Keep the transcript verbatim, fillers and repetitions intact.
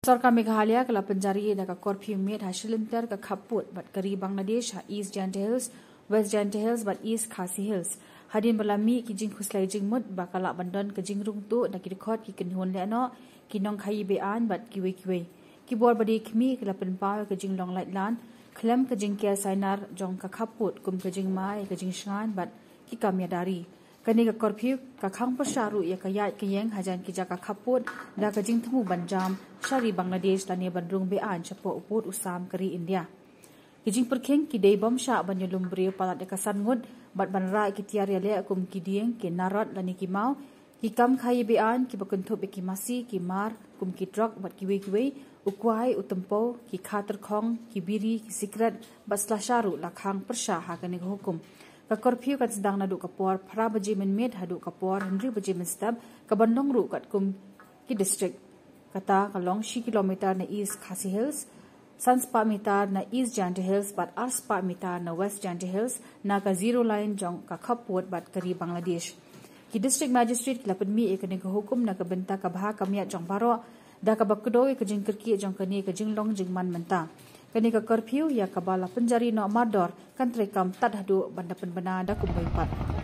Sorkar Meghalaya ka la pynjari da ka curfew miet ha shilynter ka khappud bad ka ri Bangladesh ha East Jaintia Hills, West Jaintia Hills bad East Khasi Hills. Hadien ba la mih ki jingkhuslai jingmut ba ka lah ban don ka jingrung tuh da ki dkhot ki kynhun lehnoh, ki nongkhaii be-aiñ bad kiwei kiwei. Ki bor ba dei khmih ki la pynpaw ka jinglong laitlan khlem ka jingker sainar jong ka khappud kum ka jingma ïa ka jingshngaiñ bad ki kam ïada ri. Kane ka curfew ka khang pyrshah ruh ïa ka ïaid ka ïeng hajan ki jaka khappud da ka jingthmu ban jam sha ri Bangladesh lane ban rung be-aiñ shapoh u pud u sam ka ri India. Ki jingpyrkhing ki dei bym shah ban ïalum briew palat ïa ka san ngut bad ban rah ki tiar ïaleh kum ki dieng, ki narot lane ki maw, ki kam khaii be-aiñ kiba kynthup ïa ki masi, ki mar kum ki drok bad kiwei kiwei, u kwai, u tympew, ki kha tyrkhong, ki biri, ki sikret bad slasha ruh la khang pyrshah ha kane ka hukum. Ka curfew kan sdang naduh ka por phra baje mynmiet haduh ka por hynriew baje mynstep, ka ban long ruh katkum ki district. Kata ka long shi kilometer na East Khasi Hills, san spah meter na East Jaintia Hills bad ar spah meter na West Jaintia Hills na ka zero line jong ka khappud bad ka ri Bangladesh. Ki District Magistrate ki la pynmih ïa kane ka hukum na ka bynta ka bha ka miat jong baroh, da kaba kdew ïa ka jingkyrkieh jong kane ka jinglong jingman mynta. Kane ka curfew ïa kaba la pynjari noh mardor kan treikam tad haduh ban da pynbna da kumwei pat.